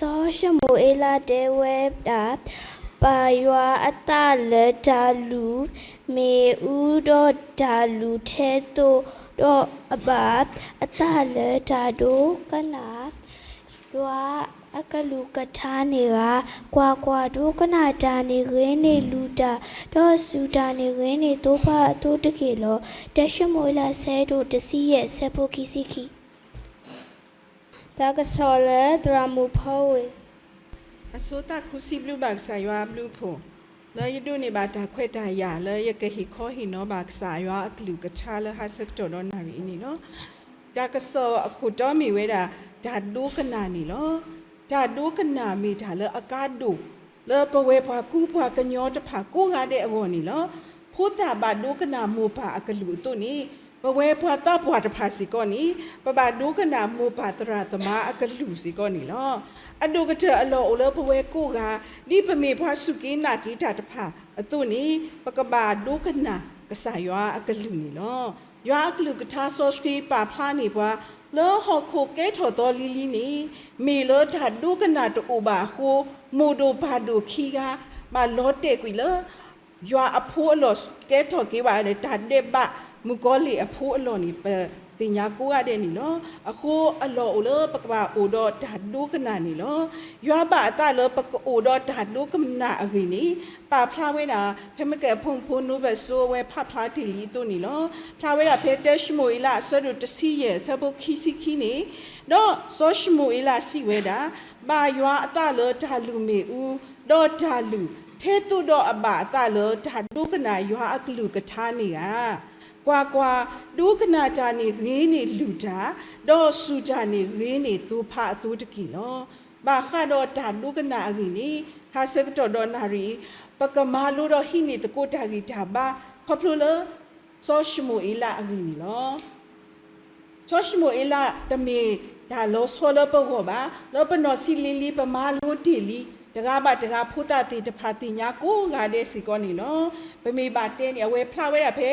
စီၤၡမူၤအ့လးတဲဝဲဒၣ်, ပာ်ယွၤအသးလၢတၢ်လုၢ်မ့ၣ်အူဒီးတၢ်လုၢ်ထဲသိးဒီးအဘၣ်အသးလၢတၢ်ဒိကနၣ် ယွၤအကလုၢ်ကထါန့ၣ်ဂ့ၤ, ကွၢ်ကွၢ်, ဒိကနၣ်တၢ်န့ၣ်ဂ့ၤန့ၢ်လုၢ်တၢ်, ဒီးစူၢ်တၢ်န့ၣ်ဂ့ၤန့ၢ်သိဖါအသိတက့ၢ်လီၤ. တၢၡမူၤအ့လး အဆၢဒိၣ်တဆံယဲၢ် အဆၢဖိခံဆံခံ. တၢ်ကစီၣ်လၢသရၣ်မုၣ်ဖီဝ့ၢ်. အဆိသၣ်ခူဆံဘျုးဘၣ်ကစၢ်ယွၤအဘျုးအဖှိၣ်, လၢယဒိးန့ၢ်ဘၣ်တၢ်ခွဲးတၢ်ယာ်လၢယကဟ့ၣ်ခီဟ့ၣ်နီၤဘၣ်ကစၢ်ယွၤအကလုၢ်ကထါလၢဟါဆၢကတီၢ်ဒီးနၣ်ရံၣ်အံၤန့ၣ်လီၤ. တၢ်ကစီၣ်အခိၣ်တီမ့ၢ်ဝဲဒၣ် တၢ်ဒိကနၣ်မ့ၢ်တၢ်လၢအကါဒိၣ် လၢပဝဲပှၤကူပှၤကညီတဖၣ်ကိးဂၤဒဲးအဂီၢ်န့ၣ်လီၤ. ဖိသၣ်ဘၣ်ဒိကနၣ်မိၢ်ပၢ်အကလုၢ်အသိးန့ၣ်, ပဝဲပှၤသးပှၢ်တဖၣ်စ့ၢ်ကီးန့ၣ်, ပဘၣ်ဒိကနၣ်မိၢ်ပၢ်သရၣ်သမါအကလုၢ်စ့ၢ်ကီးန့ၣ်လီၤ. အဒိၣ်ကတၢၢ်အလီၢ်အိၣ်လၢပဝဲကိးဂၤ, ဒ်ပမ့ၢ်ပှၤစူၢ်က့ၤနာ်က့ၤတၢ်တဖၣ်အသိးန့ၣ်, ပကဘၣ်ဒိကနၣ်ကစၢ်ယွၤအကလုၢ်န့ၣ်လီၤ. ယွၤအကလုၢ်ကထါစီဆှံပာ်ဖျါန့ၢ်ပှၤ လၢဟီၣ်ခိၣ်ကဲထီၣ်သီလံၤလံၤန့ၣ်, မ့ၢ်လၢတၢ်ဒိကနၣ်တအိၣ်ဘၣ်အဃိ, မိၢ်ဒိၣ်ပၢ်ဒိၣ်ခံဂၤ ဘၣ်လီၤတဲာ်ကွံာ်လၢ ယွၤအဖိအလီၢ် ကဲထီၣ်က့ၤဘၣ်ဒီး တၢ်ဒဲးဘးမုၣ်ကီၤလံၢ်အဖိအလီၢ်န့ၣ် ပသ့ၣ်ညါကိးဂၤဒဲးန့ၣ်လီၤ. အဃိအလီၢ်အိၣ်လၢ ပကဘၣ်အိၣ်ဒီးတၢ်ဒိကနၣ်န့ၣ်လီၤ. ယွၤဘၣ်အသးလၢပကအိၣ်ဒီးတၢ်ဒိကနၣ်အဂ့ၢ်န့ၣ်, ပာ်ဖျါဝဲဒၣ် ဖဲမ့ၢ်ကဲအဖိမုၣ်ဖိ နိဘၢၣ်စိ အဝဲဖးဖျါတ့ၢ်လံအသိးန့ၣ်လီၤ. ဖျါဝဲဒၣ်ဖဲတၢၡမူၤအ့လး အဆၢဒိၣ်တဆံယဲၢ် အဆၢဖိခံဆံခံန့ၣ်, ဒီးစီၤၡမူၤအ့လးစံးဝဲဒၣ်, ဘၣ်ယွၤအသးလၢတၢ်လုၢ်မ့ၣ်အူ, ဒီးတၢ်လုၢ်, ထဲသိးဒီးအဘၣ်အသးလၢ တၢ်ဒိကနၣ်ယွၤအကလုၢ်ကထါန့ၣ်ဧါ. ကွၢ်ကွၢ်, ဒိကနၣ်တၢ်န့ၣ်ဂ့ၤန့ၢ်လုၢ်တၢ်, ဒီးစူၢ်တၢ်န့ၣ်ဂ့ၤန့ၢ်သိဖါအသိတက့ၢ်လီၤ. ဘၣ်ဃးဒီးတၢ်ဒိကနၣ်အဂ့ၢ်န့ၣ်, ဟါဆၢကတီၢ်ဒီးနၣ်ရံၣ်အံၤ, ပကမၤလိဒီးဟံးန့ၢ်သကိးတၢ်ဂံၢ်တၢ်ဘါ ခီဖျိလၢ စီၤၡမူၤအ့လးအဂ့ၢ်န့ၣ်လီၤ. စီၤၡမူၤအ့လးတမ့ၢ်တၢ်လီၤဆီလၢပဂီၢ်ဘၣ်, လၢပနီၢ်ဆံးလံၤလံၤ ပမၤလိတ့ၢ်လံ, တဂၤဘၣ်တဂၤ ဖိသၣ်သ့ၣ်တဖၣ်သ့ၣ်ညါကိးဂၤဒဲးစ့ၢ်ကီးန့ၣ်လီၤ. ပမ့ၢ်ဘၣ်တဲန့ၣ် အဝဲဖျါဝဲဒၣ်ဖဲ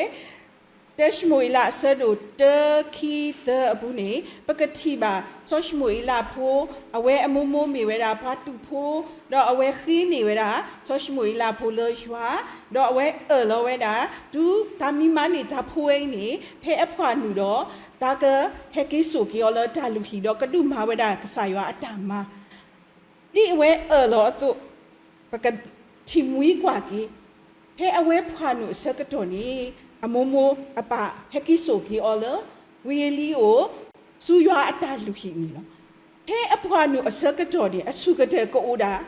တၢၡမူၤအ့လး အဆၢဒိၣ်တၢ ခံ သၢအပူၤန့ၣ်, ပကထံၣ်ဘၣ် စီၤၡမူၤအ့လးဖိ, အဝဲအမိၢ်မိၢ်မ့ၢ်ဝဲဒၣ်ပှၤတူာ်ဖိ, ဒီးအဝဲဃ့န့ၢ်ဝဲဒၣ် စီၤၡမူၤအ့လးဖိလၢယွၤ, ဒီးအဝဲအၢၣ်လီၤဝဲဒၣ် တုၤသးမံမၤန့ၢ်သးဖိဝဲအံၤန့ၣ်, ဖဲအဖှၣ်နုာ်ဒီး သးကဟဲက့ၤစိာ်က့ၤအီၤလၢတၢ်လုၢ်ဟံၣ် ဒီးကဒုးမၤဝဲဒၣ်ကစၢ်ယွၤအတၢ်မၤ ဒ်အဝဲအၢၣ်လီၤအသိး, ပကထံၣ်မှံကွၢ်က့ၤ, ဖဲအဝဲဖှၣ်နုာ်အဆၢကတီၢ်န့ၣ်, အမိၢ်မိၢ်အပၢ်ဟဲက့ၤစိာ်က့ၤအီၤလၢ ဝံအလံအိၣ်, ဆူယွၤအတၢ်လုၢ်ဟံၣ်န့ၣ်လီၤ. ဖဲအဖှၣ်နုာ်အဆၢကတီၢ်န့ၣ် အဆူၣ်ကတၢၢ်ကအိၣ်ဒၣ်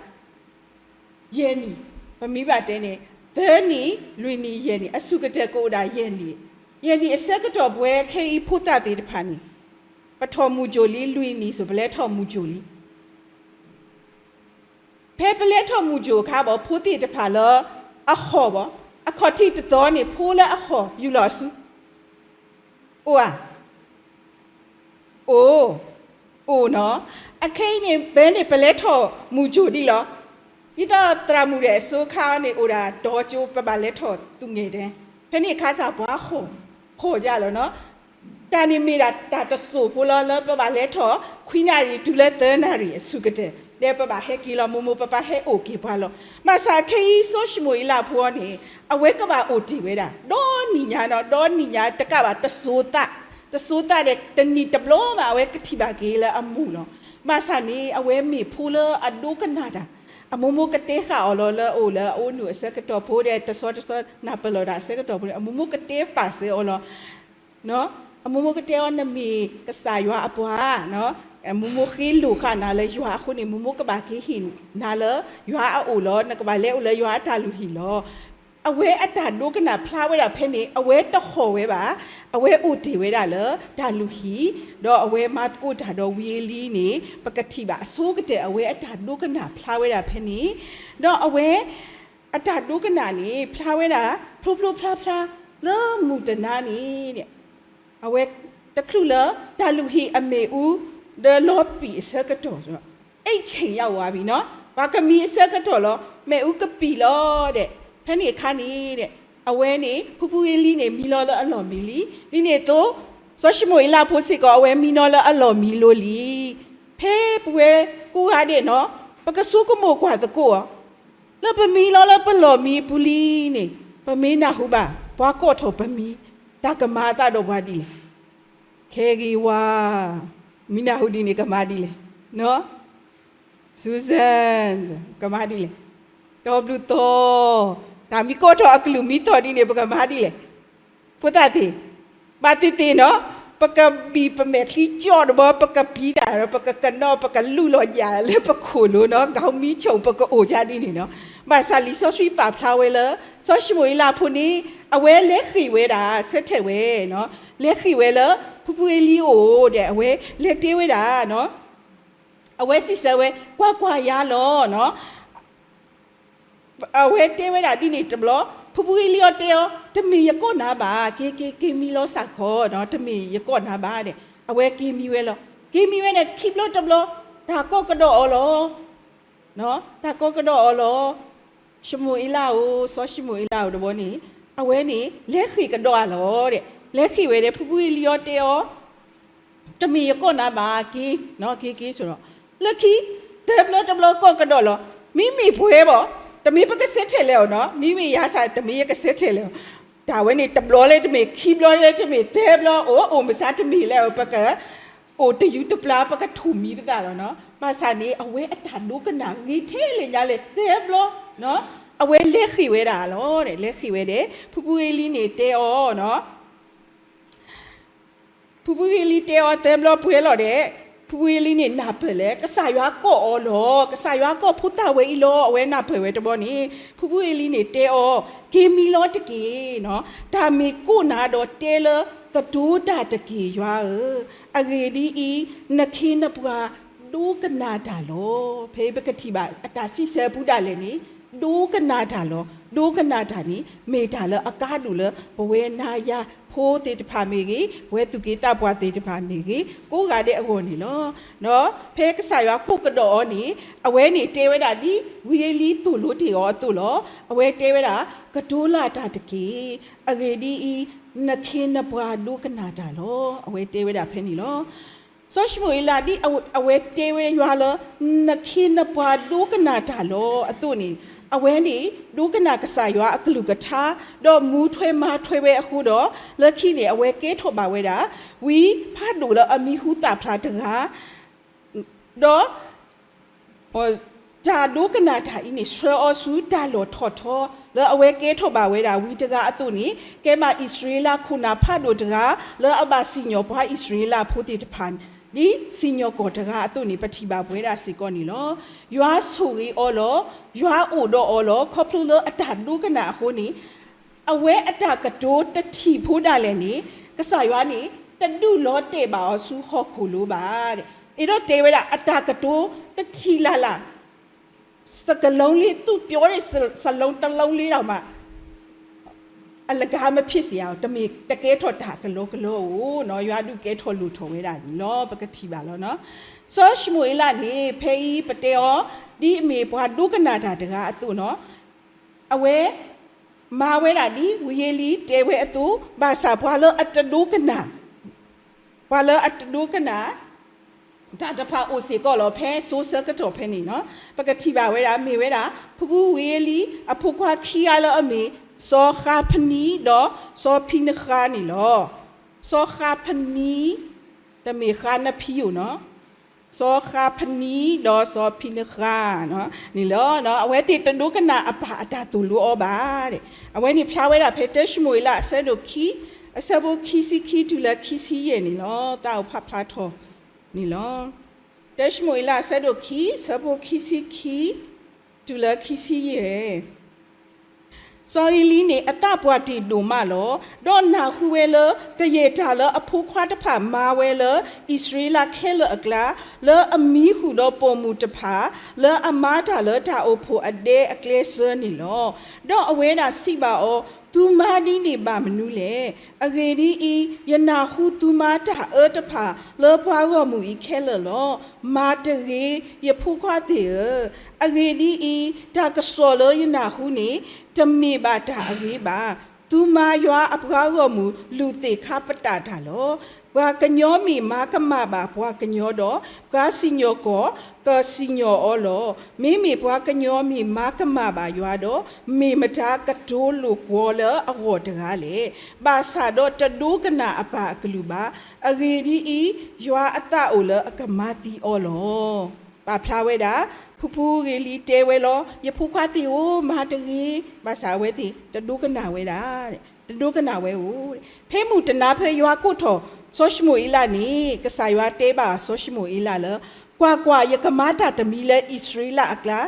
ယဲၢ်နံၣ်, ပမ့ၢ်ဘၣ်တဲန့ၣ်, သၢနံၣ်, လွံၢ်နံၣ်, ယဲၢ်နံၣ်, အဆူၣ်ကတၢၢ်ကအိၣ်ဒၣ်ယဲၢ်နံၣ်, ယဲၢ်နံၣ်အဆၢကတီၢ် ပဝဲခဲအံၤဖိသၣ်သ့ၣ်တဖၣ်န့ၣ်, ပထီၣ်မုၢ်ကိၣ်လံ, လွံၢ်နံၣ်စိၤ ပလဲၤထီၣ်မုၢ်ကိၣ်လံ. ဖဲပလဲၤထီၣ်မုၢ်ကိၣ်အခါဘၣ် ဖိသ့ၣ်တဖၣ်လၢအဟီၣ်ဘၣ်, အခီၣ်ထံးတသီန့ၣ် ဖိလၢအဟီၣ်ယူၢ်လီၤအစု အိၣ်ဧါ. အိၣ်, အိၣ်နီၤ. အခဲအံၤန့ၣ် ဖဲန့ၣ်ပလဲၤထီၣ်မုၢ်ကိၣ်ဒံးလီၤ. ဒ်သိးသရၣ်မုၣ်ဒီးအစိၤခါအံၤန့ၣ် အိၣ်ဒၣ်တီကၠိ ပဘၣ်လဲၤထီၣ်သူၣ်ငဲၤဒဲး, ဖဲန့ၣ်အခါစ့ၢ်ပှၤဟီၣ်, ဟီၣ်ဒ်လီၤနီၤ. တၢ်န့ၣ်မ့ၢ်ဒၣ်တၢ်တစိၢ်ဖိလီၤ လၢပဘၣ်လဲၤထီၣ် ခွံနၣ်ရံၣ်တုၤလၢသၢနၣ်ရံၣ်အဆူၣ်ကတၢၢ်, ဒီးပဘၣ်ဟဲက့ၤလီၤ မိၢ်မိၢ်ပၢ်ပၢ်ဟဲအိၣ်က့ၤပှၤလီၤ. ဘၣ်ဆၣ်ခဲအံၤစီၤၡမူၤအ့လးဖိန့ၣ် အဝဲကဘၣ်အိၣ်တ့ၢ်ဝဲဒၣ် ဒီနံၣ်ညါနီၤ, ဒီနံၣ်ညါတကးဘၣ်တစိၤသး, တစိၤသးဒီးတနံၣ်တဘျီမး အဝဲကထံၣ်ဘၣ်က့ၤလၢအမိၢ်လီၤ. ဘၣ်ဆၣ်န့ၣ် အဝဲမ့ၢ်ဖိလၢအဒိကနၣ်တၢ်, အမိၢ်မိၢ်ကတဲဃာ်အီၤလီၤ လၢအအိၣ်လၢအအိၣ်နုာ်အဆၢကတီၢ်ဖိဒီး တဆီတဆီနၢ်ပၢၢ်လီၤဒၣ်အဆၢကတီၢ်ဖိန့ၣ် အမိၢ်မိၢ်ကတဲပာ်စၢၤအီၤလီၤ. အမိၢ်မိၢ်ကတဲအီၤ နမ့ၢ်ကစၢ်ယွၤအပှၤ, မိၢ်မိၢ်ဃ့လိာ်ဃာ်နၤလၢယွၤအဃိန့ၣ် မိၢ်မိၢ်ကဘၣ်က့ၤဟ့ၣ်နၤလၢယွၤအအိၣ်လီၤ, နကဘၣ်လဲၤအိၣ်လၢယွၤအတၢ်လုၢ်ဟံၣ်လီၤ. အဝဲအတၢ်ဒိကနၣ်ဖျါဝဲဒၣ်ဖဲန့ၣ် အဝဲတဟီၣ်ဝဲဘၣ်, အဝဲအိၣ်တ့ၢ်ဝဲဒၣ်လၢတၢ်လုၢ်ဟံၣ်, ဒီးအဝဲမၤသကိးတၢ်ဒီးဝံအလံန့ၣ် ပကထံၣ်ဘၣ်အဆိကတၢၢ် အဝဲအတၢ်ဒိကနၣ်ဖျါဝဲဒၣ်ဖဲန့ၣ်, ဒီးအဝဲ အတၢ်ဒိကနၣ်န့ၣ် ဖျါဝဲဒၣ် ဖျိဖျိဖျါဖျါ လၢမုၢ်တနၤန့ၣ်, အဝဲတချုးလၢတၢ်လုၢ်ဟံၣ်အမ့ၣ်အူ ဒီးလီၤပံာ်အဆၢကတီၢ်, အိတ်ချိန်ရောက်ဝါပြီနီၤ, ပှၤကမံအဆၢကတီၢ်လီၤ, မ့ၣ်အူကပံာ်လီၤဒီး, ဖဲန့ၣ်အခါန့ၣ်, အဝဲန့ၣ် ဖုဖုဝံအလံန့ၣ် မံလီၤလၢအလီၢ်မံလံ, ဒ်န့ၣ်အသိး စီၤၡမူၤအ့လးဖိစ့ၢ်ကီး အဝဲမံနီၤလၢအလီၢ်မံလိၤလံ. ဖဲ ဖဲပဝဲကိးဂၤဒဲးနီၤ, ပကဆိကမိၣ်ကွၢ်သကိးအီၤ, လၢပမံလီၤလၢပလီၢ်မံပူၤလံန့ၣ်, ပမ့ၢ်နၢ်ဟူဘၣ် ပှၤကိးထီၣ်ပမံၤ တၢ်ကမၤအသးဒီးပှၤဒ်လဲၣ်. ခဲဂ့ၤဝါ, မ့ၢ်နၢ်ဟူဒ်န့ၣ် ကမၤဒ်လဲၣ်. နီၤ, Susan, ကမၤဒ်လဲၣ်. တီဘျုးသီ, တၢ်မ့ၢ်ကိးထီၣ်အကလုၢ်မံသီၣ်ဒ်န့ၣ် ပကမၤဒ်လဲၣ်. ဖိသၣ်သ့ၣ်, ဘၣ်သ့ၣ်သ့ၣ်နီၤ, ပကဘံၣ်ပမဲာ်ချံကၠီဒီးဘီ ပကပံတၢ်, ပကကနီၤ ပကလူလီၤယၣ်လၢပခိၣ်လိၤနီၤ, ကီမံဆိၣ် ပကအိၣ်ကဒ်န့ၣ်နီၤ. ဘၣ်ဆၣ်လံာ်စီဆှံပာ်ဖျါဝဲလၢ စီၤၡမူၤအ့လးအဖိန့ၣ် အဝဲလဲၤဃ့ၢ်ဝဲဒၣ် ဆၢထဲၣ်ဝဲ, လဲၤဃ့ၢ်ဝဲလၢ ဖုဖုအ့လံအိၣ်ဒီး အဝဲလဲၤတဲဝဲဒၣ် အဝဲစံးဆၢဝဲ, ကွၢ်ကွၢ်ယၤလီၤ. အဝဲတဲဝဲဒၣ်ဒ်န့ၣ်တဘျီ, ဖုဖုအ့လံအီၤတဲအီၤ, တမ့ၢ်ယကိးနၤဘၣ်, က့ၤက့ၤက့ၤမံလီၤစ့ၢ်ကီး, တမ့ၢ်ယကိးနၤဘၣ်ဒီး အဝဲက့ၤမံဝဲလီၤ. က့ၤမံဝဲန့ၣ် ခံဘျီတဘျီ တၢ်ကိးကဒီးအီၤလီၤ. တၢ်ကိးကဒီးအီၤလီၤ. ၡမူၤအ့လးဧၢ, စီၤၡမူၤအ့လးဧၢတဘျီန့ၣ်, အဝဲန့ၣ် လဲၤဃ့ၢ်ကဒီးအီၤလီၤဒီး လဲၤဃ့ၢ်ဝဲဒီး ဖုဖုအ့လံအီၤတဲအီၤ တမ့ၢ်ယကိးနၤဘၣ်, က့ၤ, က့ၤက့ၤဆိဒီး, လၢခံ သၢဘျီတဘျီကိးကဒီးလီၤ. မ့မ့ၢ်ပှဲၤဘၣ်, တမ့ၢ်ပကဆၢထဲၣ်လဲၤအီၤနီၤ, မ့မ့ၢ်ယၤစ့ၢ် တမ့ၢ်ယကဆၢထဲၣ်လဲၤအီၤ. တၢ်ဝဲန့ၣ် တဘျီလၢတမ့ၢ်, ခံဘျီလၢတမ့ၢ်, သၢဘျီ, အိၣ်အိၣ်မုာ်စ့ၢ်တမ့ၢ်လဲၤအီၤ, ပက အိၣ်တယူၤတပျၢ် ပကထိၣ်မံၤပသးလီၤနီၤ. ဘၣ်ဆၣ်န့ၣ် အဝဲအတၢ်ဒိကနၣ်ဂ့ၤထဲလဲၣ်ညါလဲၣ် သၢဘျီ, အဝဲလဲၤဃ့ၢ်ဝဲဒၣ်လီၤ. လဲၤဃ့ၢ်ဝဲဒီး ဖုဖုအ့လံန့ၣ်တဲအီၤ ဖုဖုအ့လံတဲအီၤသၢဘျီပှဲၤလီၤဒီး ဖုဖုအ့လံန့ၣ်နၢ်ပၢၢ်လၢ ကစၢ်ယွၤကိးအီၤလီၤ. ကစၢ်ယွၤကိးဖိသၣ်ဝဲအံၤလီၤ. အဝဲနၢ်ပၢၢ်ဝဲတဘျီန့ၣ် ဖုဖုအ့လံန့ၣ်တဲအီၤ, က့ၤမံလီၤတက့ၢ်. တၢ်မ့ၢ်ကိးနၤဒီးတဲလၢ ကတိၤတၢ်တက့ၢ် ယွၤဧၢ, အဂ့ၢ်ဒ်အံၤ, နခ့နပှၤဒိကနၣ်တၢ်လီၤ. ဖဲအံၤပကထံၣ်ဘၣ် အတၢ်စံးဆၢပူၤဒၣ်လဲာ်န့ၣ် ဒိကနၣ်တၢ်လီၤ. ဒိကနၣ်တၢ်န့ၣ် မ့ၢ်တၢ်လၢအကါဒိၣ်လၢပဝဲနၤယၤဖိသ့ၣ်တဖၣ်မ့ၢ်ဂ့ၤ, ပဝဲသူၣ်က့သးပှၢ်သ့ၣ်တဖၣ်မ့ၢ်ဂ့ၤ, ကိးဂၤဒဲးအဂီၢ်န့ၣ်လီၤ. ဖဲကစၢ်ယွၤကိးကဒီးအီၤန့ၣ် အဝဲန့ၣ်တဲဝဲဒၣ်ဒ် ဝံအ့လံသိၣ်လိတ့ၢ်အီၤအသိးလီၤ. အဝဲတဲဝဲဒၣ်, ကတိၤလၢ်တၢ်တက့ၢ်. အဂ့ၢ်ဒ်အံၤ, နခ့နပှၤဒိကနၣ်တၢ်လီၤ. အဝဲတဲဝဲဒၣ်ဖဲန့ၣ်လီၤ. စီၤၡမူၤအ့လးဒ်အဝဲတဲဝဲယွၤလၢ နခ့နပှၤဒိကနၣ်တၢ်လီၤအသိးန့ၣ်, အဝဲန့ၣ် ဒိကနၣ်ကစၢ်ယွၤအကလုၢ်ကထါ, ဒီးမူထွဲမၤထွဲဝဲအဃိဒီး, လၢခံန့ၣ် အဝဲကဲထီၣ်ဘၣ်ဝဲဒၣ် ဝံဖးဒိၣ်လၢအမံၤဟူသၣ်ဖျါတဂၤ, ဒီး တၢ်ဒိကနၣ်တၢ်အံၤန့ၣ် ဆှၢအီၤဆူတၢ်လီၢ်ထီၣ်ထီ, လၢအဝဲကဲထီၣ်ဘၣ်ဝဲဒၣ်ဝံတဂၤအသိးန့ၣ်, ကဲဘၣ်အံၣ်စရ့လးခိၣ်နၢ်ဖးဒိၣ်တဂၤ, လၢအဘၣ်စံၣ်ညီၣ်ပှၤအံၣ်စရ့လးဖိသ့ၣ်တဖၣ်, ဒ်စံၣ်ညီၣ်ကွီၢ်တဂၤအသိးန့ၣ် ပထံၣ်ဘၣ်ပဝဲဒၣ်စ့ၢ်ကီးန့ၣ်လီၤ. ယွၤဆိၣ်ဂ့ၤအီၤလီၤ. ယွၤအိၣ်ဒီးအီၤလီၤ. ခီဖျိလၢအတၢ်ဒိကနၣ်အဃိန့ၣ် အဝဲအတၢ်ကတိၤတထံၣ်ဖိဒၣ်လဲာ်န့ၣ် ကစၢ်ယွၤန့ၣ် တဒုးလီၤတဲာ်ဘၣ်အီၤဆူဟီၣ်ခိၣ်လိၤဘၣ်. အဲၣ်ဒိးတဲဝဲဒၣ် အတၢ်ကတိၤတထံၣ်လၢ်လၢ်, စကလုံးလေး သူပြောတဲ့စာလုံးတစ်လုံးလေးတောင်မှ အလကားမဖြစ်စေရအောင်, တမ့ၢ်တကဲထီၣ်တၢ်ကလီကလီဧိၤနီၤ, ယွၤဒုးကဲထီၣ်လိၣ်ထီၣ်ဝဲဒၣ်န့ၣ်လီၤ. ပကထံၣ်ဘၣ်လီၤနီၤ. စီၤၡမူၤအ့လးန့ၣ် ဖဲအံၤပတဲအီၤ ဒ်အမ့ၢ်ပှၤဒိကနၣ်တၢ်တဂၤအသိးနီၤ, အဝဲမၤဝဲဒၣ်ဒ်ဝံအ့လံတဲဝဲအသိး, ဘၣ်ဆၣ်ပှၤလၢအတဒိကနၣ်, ပှၤလၢအတဒိကနၣ် တၢ်တဖၣ်အိၣ်စ့ၢ်ကီးလီၤ. ဖဲစိၤဆၢကတီၢ်ဖဲန့ၣ်နီၤ, ပကထံၣ်ဘၣ်ဝဲဒၣ် မ့ၢ်ဝဲဒၣ် ဖုဖုဝံအ့လံ အဖိခွါခံဂၤလၢအမ့ၢ် စီၤဃးဖနံ ဒီးစီၤဖံနဃၤန့ၣ်လီၤ. စီၤဃးဖနံ တမ့ၢ်ဃးနဖံဧိၤနီၤ, စီၤဃးဖနံ ဒီးစီၤဖံနဃၤန့ၣ်လီၤ. အဝဲသ့ၣ်တဒိကနၣ်အပၢ်အတၢ်သိၣ်လိအီၤဘၣ်. အဝဲန့ၣ်ဖျါဝဲဒၣ်ဖဲတၢၡမူၤအ့လးအဆၢဒိၣ်ခံ အဆၢဖိခံဆံခံတုၤလၢခံဆံယဲၢ်န့ၣ်လီၤ. သးအိၣ်ဖးဖျါထီၣ်န့ၣ်လီၤ. တၢၡမူၤအ့လးအဆၢဒိၣ်ခံ အဆၢဖိခံဆံခံ တုၤလၢခံဆံယဲၢ် စီၤအ့လံန့ၣ် အသးပှၢ်တ့ၢ်ဒိၣ်မးလီၤ. ဒီးနၢ်ဟူဝဲလၢ ကယဲၢ်တၢ်လၢအဖိခွါတဖၣ်မၤဝဲလၢ အံၣ်စရ့လးခဲလၢာ်အကျါ, လၢအမံဃုာ်ဒီးပိာ်မုၣ်တဖၣ်, လၢအမၤတၢ်လၢတၢ်အိၣ်ဖှိၣ်အဒဲအကျဲစၢၤန့ၣ်လီၤ. ဒီးအဝဲဒၣ်စံးဘၣ်အီၤ, သုမၤဒ်န့ၣ်ဘၣ်မနုၤလဲၣ်. အဂ့ၢ်ဒ်အံၤ, ယနၢ်ဟူသုမၤတၢ်အၢတဖၣ်လၢပှၤဂီၢ်မုၢ်အံၤခဲလၢာ်လီၤ. မၤတဂ့ၤ, ယဖိခွါသ့ၣ်ဧၢ, အဂ့ၢ်ဒ်အံၤ, တၢ်ကစီၣ်လၢယနၢ်ဟူန့ၣ် တမ့ၢ်ဘၣ်တၢ်အဂ့ၤဘၣ်. သုမါယွၤအပှၤဂီၢ်မုၢ် လုၢ်သ့ၣ်ခါပတာ်တၢ်လီၤ. ပှၤကညီမ့ၢ်မၤကမၣ်ဘၣ်ပှၤကညီဒီး, ပှၤစံၣ်ညီၣ်ကွီၢ်ကစံၣ်ညီၣ်အီၤလီၤ. မ့မ့ၢ်ပှၤကညီမ့ၢ်မၤကမၣ်ဘၣ်ယွၤဒီး, မ့ၢ်မတၤကတိၤလိာ်ကွီၢ်လၢအဂီၢ်တဂၤလဲၣ်. ဘၣ်ဆၣ်ဒီးတဒိကနၣ်အပၢ်အကလုၢ်ဘၣ်. အဂ့ၢ်ဒ်အံၤ, ယွၤအသးအိၣ်လၢအကမၤသံအီၤလီၤ. ပာ်ဖျါဝဲဒၣ်, ဖုဖုဂ့ၤလံတဲဝဲလီၤ, ယဖိခွါသ့ၣ်ဧၢ, မၤတဂ့ၤ. ဘၣ်ဆၣ်အဝဲသ့ၣ် တဒိကနၣ်ဝဲဒၣ်, တဒိကနၣ်ဝဲဧိၤ. ဖဲမုၢ်တနၤဖဲယွၤကိးထီၣ်စီၤၡမူၤအ့လးန့ၣ်, ကစၢ်ယွၤတဲဘၣ်စီၤၡမူၤအ့လးလၢ, ကွၢ်ကွၢ်, ယကမၤတၢ်တမံၤလၢအံၣ်စရ့လးအကျါ,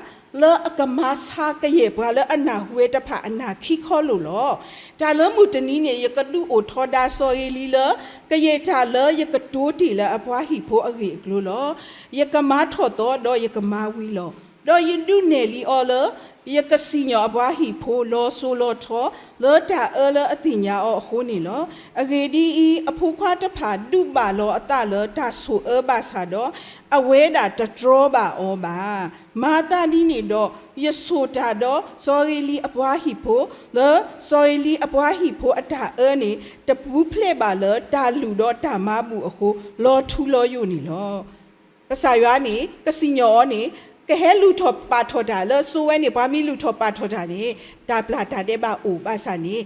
လၢအကမၤဆါကယဲၢ်ပှၤလၢအနၢ်ဟူဝဲတဖၣ်အနၢ်ခံခီလိာ်လီၤ. တၢ်လၢမုၢ်တနံၤန့ၣ် ယကဒုးအိၣ်ထီဒါစီၤဧ့လံလၢ ကယဲၢ်တၢ်လၢယကတိၤတ့ၢ်လၢအပှၤဟံၣ်ဖိအဂ့ၢ်အကျိၤလီၤ. ယကမၤထီၣ်သီဒီးယကမၤဝံၤလီၤ. ဒီးယဒုးနဲၣ်လံအီၤလၢ ယကစံၣ်ညီၣ်အပှၤဟံၣ်ဖိလီၤစိၤလီၤထီ လၢတၢ်အၢလၢအသ့ၣ်ညါအီၤအဃိန့ၣ်လီၤ. အဂ့ၢ်ဒ်အံၤ, အဖိခွါတဖၣ်ဒုးဘၣ်လီၤအသးလၢတၢ်ဆိၣ်အၢဘၣ်ဆၣ်ဒီး, အဝဲဒၣ်တတြီဘၣ်အီၤဘၣ်. မၤသးဒ်န့ၣ်ဒီး, ယဆိၣ်တၢ်ဒီးစီၤဧ့လံအပှၤဟံၣ်ဖိ, လၢစီၤဧ့လံအပှၤဟံၣ်ဖိအတၢ်အၢန့ၣ် တပူၤဖျဲးဘၣ်လၢတၢ်လုၢ်ဒီးတၢ်မၤဘူၣ်အဃိ, လီၤထူလီၤယိာ်န့ၣ်လီၤ. ကစၢ်ယွၤန့ၣ် ကစံၣ်ညီၣ်အီၤန့ၣ် ကဟဲလုၢ်ထီၣ်ပာ်ထီၣ်တၢ်လၢစိဝဲန့ၣ်, ပှၤမ့ၢ်လုၢ်ထီၣ်ပာ်ထီၣ်တၢ်န့ၣ် တၢ်ပျၢ်တၢ်ဒဲးဘးအိၣ်ဘၣ်ဆၣ်န့ၣ်,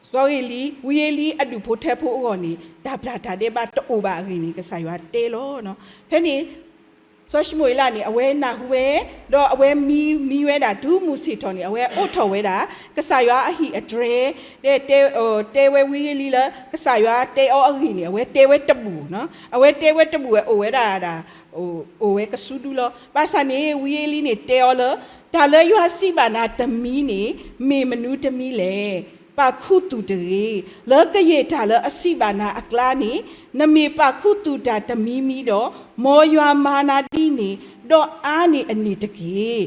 စီၤဧ့လံ, ဝံဧ့လံအဒူၣ်ဖိထၢဖိအဂီၢ်န့ၣ် တၢ်ပျၢ်တၢ်ဒဲးဘးတအိၣ်ဘၣ်အဂ့ၢ်န့ၣ် ကစၢ်ယွၤတဲလီၤ. ဖဲန့ၣ် စီၤၡမူၤအ့လးန့ၣ် အဝဲနၢ်ဟူဝဲ, ဒီးအဝဲမံ, မံဝဲဒၣ်တုၤမုၢ်ဆ့ၣ်ထီၣ်န့ၣ် အဝဲအိးထီၣ်ဝဲဒၣ် ကစၢ်ယွၤအဟံၣ်အတြဲၤ, တဲ, တဲဝဲဝံဧ့လံလၢ ကစၢ်ယွၤတဲအီၤအဂ့ၢ်န့ၣ် အဝဲတဲဝဲတဘူၣ်, အဝဲတဲဝဲတဘူၣ်ဝဲ အိၣ်ဝဲဒၣ်ဒၣ်, အိၣ်ဝဲကဆူဒုလီၤ. ဘၣ်ဆၣ်န့ၣ် ဝံဧ့လံန့ၣ်တဲအီၤလၢ တၢ်လၢယွၤစံးဘၣ်နၤတမံၤန့ၣ် မ့ၢ်မနုၤတမံၤလဲၣ်. ပာ်ခူသူၣ်တဂ့ၤ, လၢကယဲၢ်တၢ်လၢအစံးဘၣ်နၤအကျါန့ၣ် နမ့ၢ်ပာ်ခူသူၣ်တၢ်တမံၤမံၤဒီး, မ်ယွၤမၤနၤဒ်န့ၣ် ဒီးအါန့ၢ်အန့ၣ်တက့ၢ်.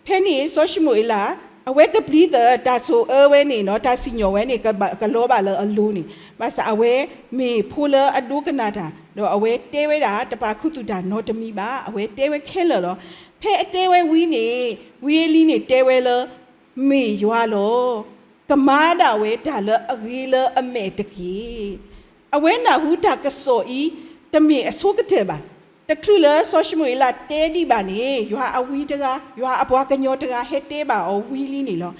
ဖဲန့ၣ်စီၤၡမူၤအ့လး အဝဲကပျံၤသၢၣ် တၢ်ဆိၣ်အၢဝဲန့ၣ်, တၢ်စံၣ်ညီၣ်ဝဲန့ၣ် ကလီၤဘၣ်လၢအလိၤန့ၣ်, ဘၣ်ဆၣ်အဝဲမ့ၢ်ဖိလၢအဒိကနၣ်တၢ်, ဒီးအဝဲတဲဝဲဒၣ် တပာ်ခူသူၣ်တၢ်နီတမံၤဘၣ်, အဝဲတဲဝဲခဲလၢာ်လီၤ. ဖဲအတဲဝဲဝံၤန့ၣ် ဝံဧ့လံန့ၣ်တဲဝဲလၢ မ့ၢ်ယွၤလီၤ. ကမၤဒၣ်ဝဲတၢ်လၢအဂ့ၤလၢအမဲာ်တက့ၢ်. အဝဲနၢ်ဟူတၢ်ကစီၣ်အံၤ တမ့ၢ်အဆိကတၢၢ်ဘၣ်. တချုးလၢစီၤၡမူၤအ့လးတဲဒံးဘၣ်န့ၣ် ယွၤအဝံတဂၤ, ယွၤအပှၤကညီတဂၤ ဟဲတဲဘၣ်အီၤဝံၤလံန့ၣ်လီၤ.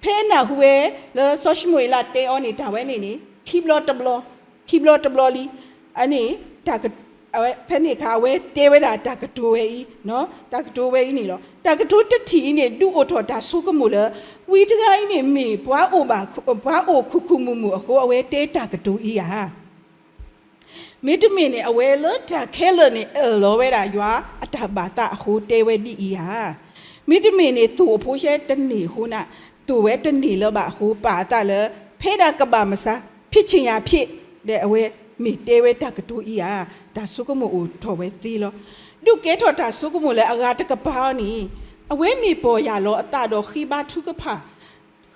ဖဲအနၢ်ဟူဝဲလၢစီၤၡမူၤအ့လးတဲအီၤန့ၣ် တၢ်ဝဲန့ၣ်န့ၣ် ခံဘျီတဘျီ, ခံဘျီတဘျီလံ. အန့ၣ် ဖဲန့ၣ်အခါ အဝဲတဲဝဲဒၣ်တၢ်ကတိၤဝဲအံၤ, တၢ်ကတိၤဝဲအံၤန့ၣ်လီၤ. တၢ်ကတိၤတထံၣ်အံၤန့ၣ် ဒုးအိၣ်ထီၣ်တၢ်ဆိကမိၣ်လၢ ဝံတဂၤအံၤန့ၣ်မ့ၢ်ပှၤအိၣ်ဘၣ်, ပှၤအိၣ်ခိၣ်ခိၣ်မုၢ်မုၢ်အဃိ အဝဲတဲတၢ်ကတိၤအံၤဧါ. မ့တမ့ၢ်န့ၣ် အဝဲလၢတၢ်ခဲလၢာ်န့ၣ် အၢၣ်လီၤဝဲဒၣ်ယွၤအတၢ်ဘၣ်သးအဃိ တဲဝဲဒ်အံၤဧါ. မ့တမ့ၢ်န့ၣ် သိၣ်အဖိဆဲတန့ၢ်အဃိန့ၣ်, သိၣ်ဝဲတန့ၢ်လၢၤဘၣ်အဃိ ပာ်အသးလၢ ဖဲဒၣ်ကဘၣ်မစါ ဖ့ၣ်ဆ့ၣ်ညါဖ့ၣ် ဒီးအဝဲမ့ၢ်တဲဝဲတၢ်ကတိၤအံၤဧါ. တၢ်ဆိကမိၣ်အိၣ်ထီၣ်ဝဲသ့လီၤ. ဒုးကဲထီၣ်တၢ်ဆိကမိၣ်လၢအဂၤတကပၤအံၤန့ၣ်, အဝဲမ့ၢ်ပီၢ်ယၢ်လီၤအသးဒီးဃ့ဘါထုကဖၣ်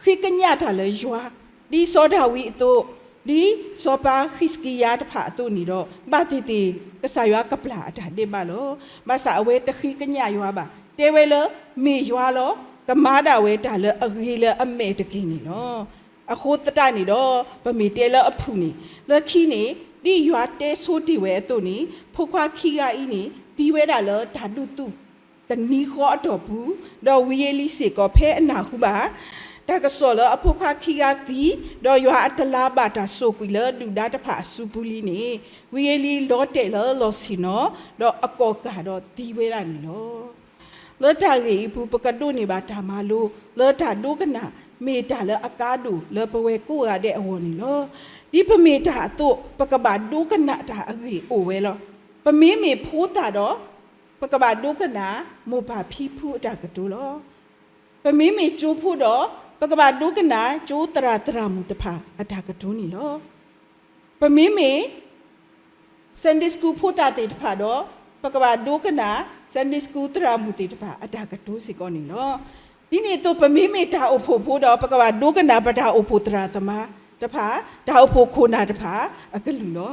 ဃ့ကညးတၢ်လၢယွၤ, ဒ်စီၤဒၤဝံးအသိး, ဒ်စီၤပၤဟံးစကံယၤတဖၣ်အသိးန့ၣ်ဒီး ဘၣ်သ့ၣ်သ့ၣ် ကစၢ်ယွၤကပျၢ်အတၢ်ဒဲးဘးလီၤ. ဘၣ်ဆၣ်အဝဲတဃ့ကညးယွၤဘၣ်, တဲဝဲလၢ မ့ၢ်ယွၤလီၤ, ကမၤဒၣ်ဝဲတၢ်လၢအဂ့ၤလၢအမဲာ်တက့ၢ်န့ၣ်လီၤ. အဃိသတးန့ၣ်ဒီး ပမ့ၢ်တဲလၢအဖုၣ်န့ၣ်, လၢခံန့ၣ် ဒ်ယွၤတဲဆိတ့ၢ်ဝဲအသိးန့ၣ် ဖိခွါခံဂၤအံၤန့ၣ် သံဝဲဒၣ်လၢတၢ်ဒုးသုး တနံၤဃီအတီၢ်ပူၤ, ဒီးဝံယ့လံစ့ၢ်ကီး ဖဲအနၢ်ဟူဘၣ် တၢ်ကစီၣ်လၢအဖိခွါခံဂၤသံ, ဒီးယွၤအတလၤဘၣ်တၢ်စိာ်ကွံာ်လၢဒုၣ်ဒါတဖၣ်အစုပူၤလံန့ၣ်, ဝံယ့လံလီၤတဲာ်လၢလီၢ်ဆ့ၣ်နီၤ, ဒီးအကီၢ်ကၢ်ဒီးသံဝဲဒၣ်န့ၣ်လီၤ. လၢတၢ်ဂ့ၢ်အံၤအပူၤ ပကဒိးန့ၢ်ဘၣ်တၢ်မၤလိ, လၢတၢ်ဒိကနၣ် မ့ၢ်တၢ်လၢအကါဒိၣ်လၢပဝဲကိးဂၤဒဲးအဂီၢ်န့ၣ်လီၤ. ဒ်ပမ့ၢ်တၢ်အသိး ပကဘၣ်ဒိကနၣ်တၢ်အဂ့ၢ်အိၣ်ဝဲလီၤ. ပမ့မ့ၢ်ဖိသၣ်ဒီး ပကဘၣ်ဒိကနၣ် မိၢ်ပၢ်ဖံဖုအတၢ်ကတိၤလီၤ. ပမ့မ့ၢ်ကၠိဖိဒီး ပကဘၣ်ဒိကနၣ် ကၠိသရၣ်သရၣ်မုၣ်တဖၣ်အတၢ်ကတိၤန့ၣ်လီၤ. ပမ့မ့ၢ် Sunday School ဖိသၣ်သ့ၣ်တဖၣ်ဒီး ပကဘၣ်ဒိကနၣ် Sunday School သရၣ်မုၣ်သ့ၣ်တဖၣ်အတၢ်ကတိၤစ့ၢ်ကီးန့ၣ်လီၤ. ဒ်န့ၣ်အသိး ပမ့မ့ၢ်တၢ်အိၣ်ဖှိၣ်ဖိဒီး ပကဘၣ်ဒိကနၣ်ပတၢ်အိၣ်ဖှိၣ်သရၣ်သမါတဖၣ်, တၢ်အိၣ်ဖှိၣ်ခိၣ်နၢ်တဖၣ်အကလုၢ်လီၤ.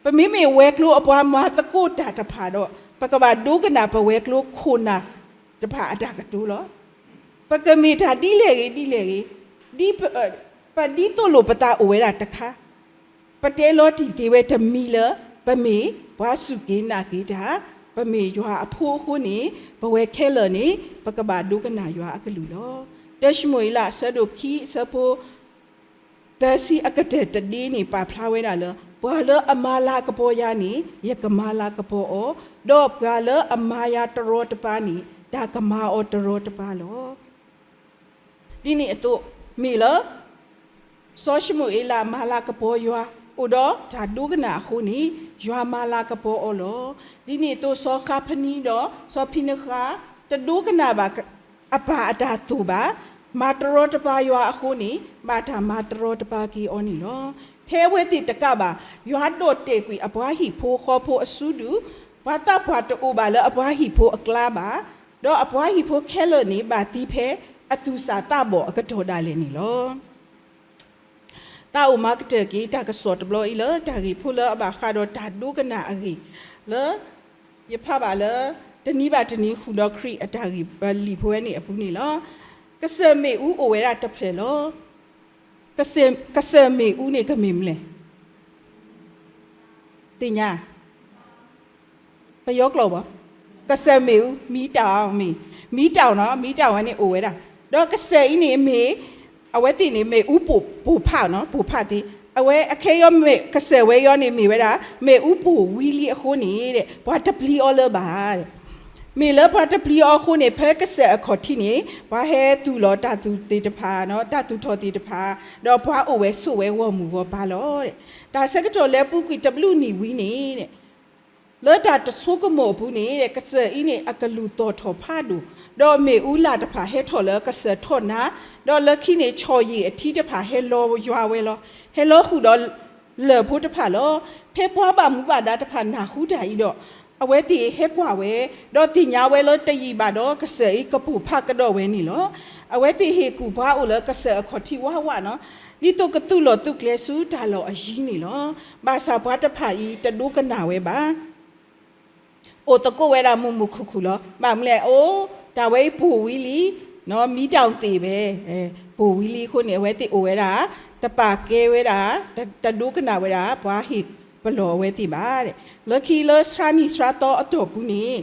ပမ့မ့ၢ်ဝဲၤကျိၤအပှၤမၤသကိးတၢ်တဖၣ်ဒီး ပကဘၣ်ဒိကနၣ်ပဝဲၤကျိၤခိၣ်နၢ်တဖၣ်အတၢ်ကတိၤလီၤ. ပကမ့ၢ်တၢ်ဒ်လဲၣ်ဂ့ၤဒ်လဲၣ်ဂ့ၤ, ဒ်ပ, ပဒ်သိးလိာ်ပသးအိၣ်ဝဲဒၣ်တခါ, ပတဲလီၤတံၢ်သ့ဝဲတမံၤလၢ ပမ့ၢ်ပှၤစူၢ်က့ၤနာ်က့ၤတၢ်, ပမ့ၢ်ယွၤအဖိအဃိန့ၣ် ပဝဲခဲလၢာ်န့ၣ် ပကဘၣ်ဒိကနၣ်ယွၤအကလုၢ်လီၤ. တၢၡမူၤအ့လးအဆၢဒိၣ်ခံအဆၢဖိ သၢဆံအကတၢၢ်တဒ့န့ၣ် ပာ်ဖျါဝဲဒၣ်လၢ ပှၤလၢအမၤလၤကပီၤယၤန့ၣ် ယကမၤလၤကပီၤအီၤ, ဒီးပှၤလၢအမၤယၤတရီတပါန့ၣ် တၢ်ကမၤအီၤတရီတပါလီၤ. ဒ်န့ၣ်အသိး, မ့ၢ်လၢ စီၤၡမူၤအ့လးမၤလၤကပီၤယွၤ အိၣ်ဒီးတၢ်ဒိကနၣ်အဃိန့ၣ် ယွၤမၤလၤကပီၤအီၤလီၤ. ဒ်န့ၣ်အသိး စီၤဃးဖနံဒီးစီၤဖံနဃၤ တဒိကနၣ်ဘၣ်အပၢ်အတၢ်သိၣ်ဘၣ်, မၤတရီတပါယွၤအဃိန့ၣ် ဘၣ်တၢ်မၤတရီတပါက့ၤအီၤန့ၣ်လီၤ. ထဲအဝဲသ့ၣ်တကးဘၣ် ယွၤဒိးတဲာ်ကွံာ်အပှၤဟံၣ်ဖိဃီဖိအစုဒုၣ်, ပှၤသးပှၢ်တအိၣ်ဘၣ်လၢအပှၤဟံၣ်ဖိအကျါဘၣ်, ဒီးအပှၤဟံၣ်ဖိခဲလၢာ်န့ၣ် ဘၣ်သံဖဲအသူၣ်စၢ်သးဘီၣ်အကတီၢ်ဒၣ်လဲာ်န့ၣ်လီၤ. သးအိၣ်မၤကတၢၢ်က့ၤတၢ်ကစီၣ်တဘျီအံၤလၢ တၢ်ဂ့ၢ်ဖိလၢအဘၣ်ဃးဒီးတၢ်ဒိကနၣ်အဂ့ၢ်လၢ ယဖးဘၣ်လၢ တနံၤဘၣ်တနံၤဃုာ်ဒီးခရံာ်အတၢ်ဂ့ၢ်ပလံာ်ဖိဝဲန့ၣ်အပူၤန့ၣ်လီၤ. ကစၢၢ်မ့ၣ်အူအိၣ်ဝဲဒၣ်တဖျၢၣ်လီၤ. ကစၢၢ်မ့ၣ်အူန့ၣ်ကမ့ၢ်မနုၤလဲၣ် သ့ၣ်ညါ ပယီၤကျိာ်ဘၣ်, ကစၢၢ်မ့ၣ်အူ မီးတောင် မ့ၢ်, မီးတောင်နီၤ, မီးတောင်ဝဲန့ၣ်အိၣ်ဝဲဒၣ်, ဒီးကစၢၢ်အံၤန့ၣ်မ့ၢ်, အဝဲသ့ၣ်န့ၣ်မ့ၣ်အူပိၢ်ဖးနီၤ, ပိၢ်ဖးသ့, အဝဲအခဲအံၤ ကစၢၢ်ဝဲအံၤန့ၣ်မ့ၢ်ဝဲဒၣ် မ့ၣ်အူပိၢ်ဝံလံအဃိန့ၣ် ပှၤတပျံၤအီၤလၢၤဘၣ် မ့ၢ်လၢပှၤတပျံၤအီၤအဃိန့ၣ် ဖဲကစၢၢ်အခီၣ်ထံးန့ၣ် ပှၤဟဲသူၣ်လီၤတၢ်သူၣ်သ့ၣ်တဖၣ်, တၢ်သူၣ်ထီၣ်သ့ၣ်တဖၣ်, ဒီးပှၤအိၣ်ဝဲဆိးဝဲဂီၢ်မုၢ်ဂီၢ်ပၤလီၤ. တၢ်ဆၢကတီၢ်လၢပူၤကွံာ်တဘျုးနံၣ်ဝံၤန့ၣ် လၢတၢ်တဆိကမိၣ်အပူၤန့ၣ် ကစၢၢ်အံၤန့ၣ် အကလုၢ်သီၣ်ထီၣ်ဖးဒိၣ်, ဒီးမ့ၣ်အူလာ်တဖၣ်ဟဲထီၣ်လၢကစၢၢ်ထီၣ်နါ, ဒီးလၢခံန့ၣ် ဆီၣ်ယံာ်အထံတဖၣ်ဟဲလီၤယွၤဝဲလီၤ. ဟဲလီၤဃုာ်ဒီးလၢၢ်ဖိတဖၣ်လီၤ. ဖဲပှၤဘၣ်မူဘၣ်ဒါတဖၣ်နၢ်ဟူတၢ်အံၤဒီး အဝဲသ့ၣ်ဟဲကွၢ်ဝဲ, ဒီးသ့ၣ်ညါဝဲလၢတယံာ်ဘၣ်ဒီးကစၢၢ်အံၤကပိၢ်ဖးကဒီးဝဲန့ၣ်လီၤ. အဝဲသ့ၣ်ဟ့ၣ်ကူၣ်ပှၤအိၣ်လၢကစၢၢ်အခီၣ်ထံးဝးဝးနီၤ, ဒ်သိးကသူၣ်လီၤသူၣ်ကျဲဆူတၢ်လီၢ်အယံၤန့ၣ်လီၤ. ဘၣ်ဆၣ်ပှၤတဖၣ်အံၤတဒိကနၣ်ဝဲဘၣ်. အိၣ်သကိးဝဲဒၣ်မုာ်မုာ်ခုၣ်ခုၣ်လီၤ. ဘၣ်မနုၤလဲၣ်, အိၣ်တၢ်ဝဲအံၤပိၢ်ဝံလံ, မီးတောင်သ့ၣ်ဘၣ်, ပိၢ်ဝံလံအဃိန့ၣ် အဝဲသ့ၣ်အိၣ်ဝဲဒၣ် တပာ်ကဲဝဲဒၣ်, တဒိကနၣ်ဝဲဒၣ် ပှၤဟ့ၣ်ပလီၢ်အဝဲသ့ၣ်ဘၣ်. လၢခံလၢဆှါနံၣ်ဆှါသီအတီၢ်ပူၤန့ၣ်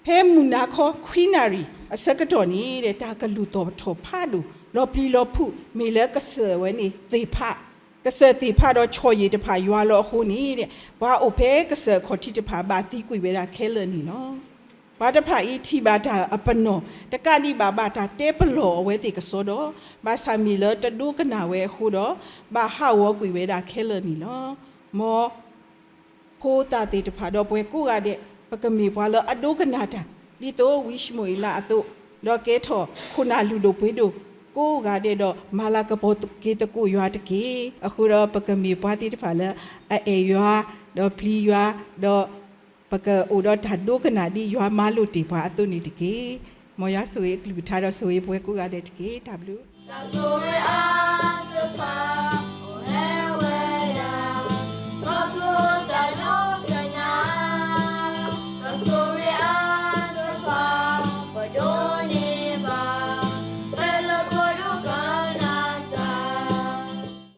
ဖဲမုၢ်နၤခီခွံနၣ်ရံၣ်အဆၢကတီၢ်န့ၣ် တၢ်ကလုၢ်သီၣ်ထီၣ်ဖးဒိၣ် လီၤပျံၤလီၤဖုး မ့ၢ်လၢကစၢၢ်ဝဲန့ၣ်သ့ၣ်ဖး, ကစၢၢ်သ့ၣ်ဖးဒီးဆီၣ်ယံာ်တဖၣ်ယွၤလီၤအဃိန့ၣ် ပှၤအိၣ်ဖဲကစၢၢ်အခီၣ်ထံးတဖၣ်ဘၣ်သံကွံာ်ဝဲဒၣ်ခဲလၢာ်န့ၣ်လီၤ. ပှၤတဖၣ်အံၤထံၣ်ဘၣ်တၢ်အပနီၣ် တကးဒံးဘၣ် ဘၣ်တၢ်တဲပလီၢ်အဝဲသ့ၣ်ကစီဒီ, ဘၣ်ဆၣ်မ့ၢ်လၢတဒိကနၣ်ဝဲအဃိဒီး ဘၣ်ဟးဂီၤကွံာ်ဝဲဒၣ်ခဲလၢာ်န့ၣ်လီၤ. မ်ဖိသၣ်သ့ၣ်တဖၣ်ဒီးပှၤကိးဂၤဒဲး ပကမ့ၢ်ပှၤလၢအဒိကနၣ်တၢ် ဒ်သိးဝံၡမူၤအ့လးအသိး, ဒီးကဲထီၣ်ခိၣ်နၢ်လုၢ်ဒိၣ်ပှ့ၤဒိၣ်ကိးဂၤဒဲးဒီး မၤလၤကပီၤက့ၤသကိးယွၤတက့ၢ်. အဃိဒီးပကမ့ၢ်ပှၤသ့ၣ်တဖၣ်လၢအအဲၣ်ယွၤ, ဒီးပျံၤယွၤ, ဒီးပကအိၣ်ဒီးတၢ်ဒိကနၣ်ဒ်ယွၤမၤလိာ်တ့ၢ်ပှၤအသိးန့ၣ်တက့ၢ်. မ်ယွၤဆိၣ်ဂ့ၤအကလုၢ်ကထါဒီးဆိၣ်ဂ့ၤပဝဲကိးဂၤဒဲးတက့ၢ်. တၢ်ဘျုး